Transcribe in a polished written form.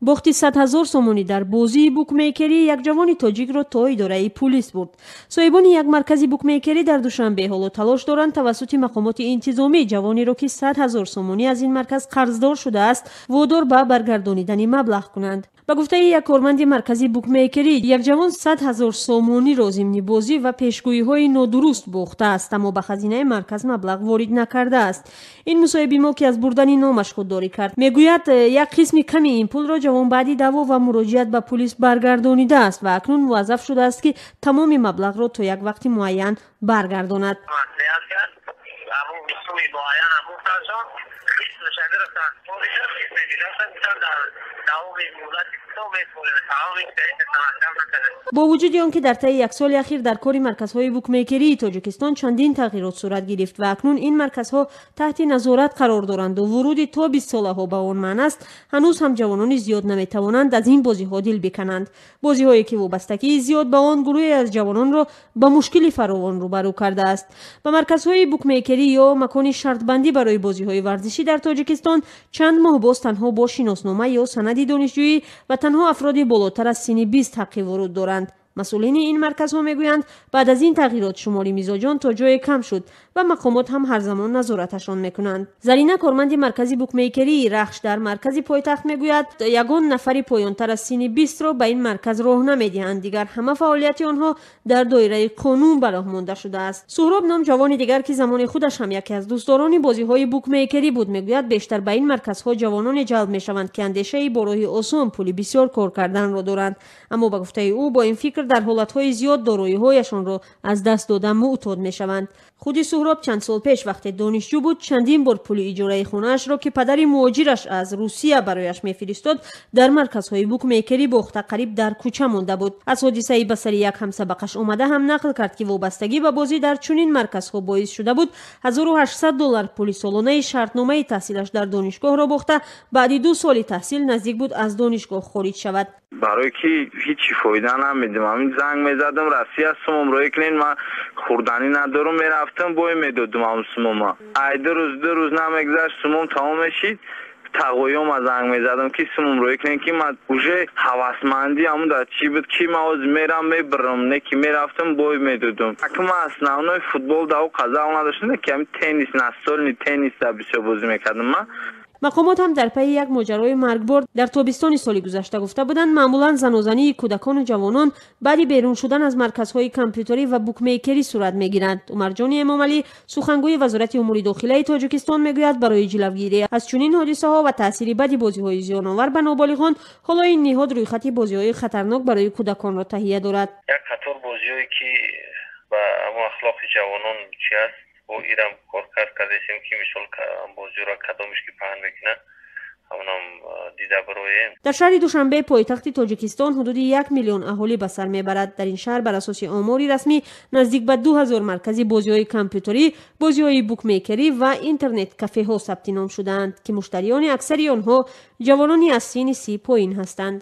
Бохти 100 000 сомонӣ дар бозии букмекерӣ як ҷавони тоҷикро то идораи пулис бурд. Соҳибони як маркази букмекерӣ дар Душанбе ҳоло талош доранд, тавассути мақомоти интизомӣ ҷавонеро, ки 100 000 сомонӣ аз ин марказ қарздор шудааст, водор ба баргардонидани маблағ кунанд. Ба гуфтаи як корманди маркази букмекерӣ, як ҷавон 100 000 сомониро зимни бозӣ ва пешгӯиҳои нодуруст бохтааст, аммо ба хазинаи марказ маблағ ворид накардааст. Ин мусоҳиби мо, ки аз бурдани номаш худдорӣ кард, мегӯяд, як қисми ками ин пулро ҷавон баъди даъво ва муроҷиат ба пулис баргардонидааст ва акнун муваззаф шудааст, ки тамоми маблағро то як вақти муайян баргардонад. Бо вуҷуди он ки дар таи як соли ахир дар кори марказҳои букмекерии Тоҷикистон чандин тағйирот сурат гирифт ва акнун ин марказҳо таҳти назорат қарор доранду вуруди то 20 солаҳо ба он манъ аст, ҳанӯз ҳам ҷавонони зиёд наметавонанд аз ин бозиҳо дил бикананд. Бозиҳое, ки вобастагии зиёд ба он гурӯҳе аз ҷавононро ба мушкили фаровон рӯбарӯ кардааст. Ба марказҳои букмекерӣ ё макони шартбандӣ барои бозиҳои варзишӣ дар Тоҷикистон чанд моҳ боз танҳо бо шиноснома ё санади донишҷӯӣ ва танҳо афроди болотар аз синни 20 ҳаққи вуруд доранд. Масъулини ин марказҳо мегӯянд, баъд аз ин тағйирот шумори мизоҷон то ҷое кам шуд ва мақомот ҳам ҳар замон назораташон мекунанд. Зарина, корманди маркази букмекерии «Рахш» дар маркази пойтахт, мегӯяд, ягон нафари поёнтар аз синни 20-ро ба ин марказ роҳ намедиҳанд. Дигар ҳама фаъолияти онҳо дар доираи қонун ба роҳ монда шудааст. Суҳроб ном ҷавони дигар, ки замони худаш ҳам яке аз дӯстдорони бозиҳои букмекерӣ буд, мегӯяд, бештар ба ин марказҳо ҷавононе ҷалб мешаванд, ки андешаи бо роҳи осон пули бисёр кор карданро доранд. Аммо, ба гуфтаи ӯ, бо ин фикр дар ҳолатҳои зиёд дороиҳояшонро аз даст дода муътод мешаванд. Худи Суҳроб чанд сол пеш, вақте донишҷӯ буд, чандин бор пули иҷораи хонаашро, ки падари муҳоҷираш аз Русия барояш мефиристод, дар марказҳои букмекерӣ бохта, қариб дар кӯча монда буд. Аз ҳодисаи ба сари як ҳамсабақаш омада ҳам нақл кард, ки вобастагӣ ба бозӣ дар чунин марказҳо боис шуда буд 1800 доллар пули солонаи шартномаи таҳсилаш дар донишгоҳро бохта, баъди 2 соли таҳсил наздик буд аз донишгоҳ хориҷ шавад. Барое ки ҳичи фоида намедим, ҳамин занг мезадам Россия, сумом роӣ кунед, ман хӯрданӣ надорум, мерафтам, бой медодум ҳамн сумома. Ай 2 рӯз, 2 рӯз намегузашт, сумом тамом мешид, тағоёма занг мезадам, ки сумом роӣ кунед, ки ман уже ҳавасмандӣ ҳамун дар чӣ буд, ки ман ҳозир мерам, мебарам, не ки мерафтам, бой медодум. Аки ман основной футбол даву қазақ надоштам, ки ҳамин теннис, настольный теннис да бисёр бозӣ мекардам ман. Мақомот ҳам дар пайи як моҷарои маргбор дар тобистони соли гузашта гуфта буданд, маъмулан занозании кӯдакону ҷавонон баъди берун шудан аз марказҳои компютерӣ ва букмекерӣ сурат мегиранд. Умарҷони Эмомалӣ, сухангӯи Вазорати умури дохилаи Тоҷикистон, мегӯяд, барои ҷилавгирӣ аз чунин ҳодисаҳо ва таъсири бади бозиҳои зиёновар ба ноболиғон ҳоло ин ниҳод рӯйхати бозиҳои хатарнок барои кӯдаконро таҳия дорад. Як қатор бозиҳое, ки ба ҳамон ахлоқи ҷавонон чи аст, бо ирам коркард кардесем, ки мисол бозиҳоро кадомеш ки паҳн мекунад, ҳамонам дида бароем. Дар шаҳри Душанбе, пойтахти Тоҷикистон, ҳудуди 1 миллион аҳолӣ ба сар мебарад. Дар ин шаҳр бар асоси омори расмӣ наздик ба 2000 маркази бозиҳои компютерӣ, бозиҳои букмекерӣ ва интернет кафеҳо сабти ном шудаанд, ки муштариёни аксари онҳо ҷавонони аз синни 30 поин ҳастанд.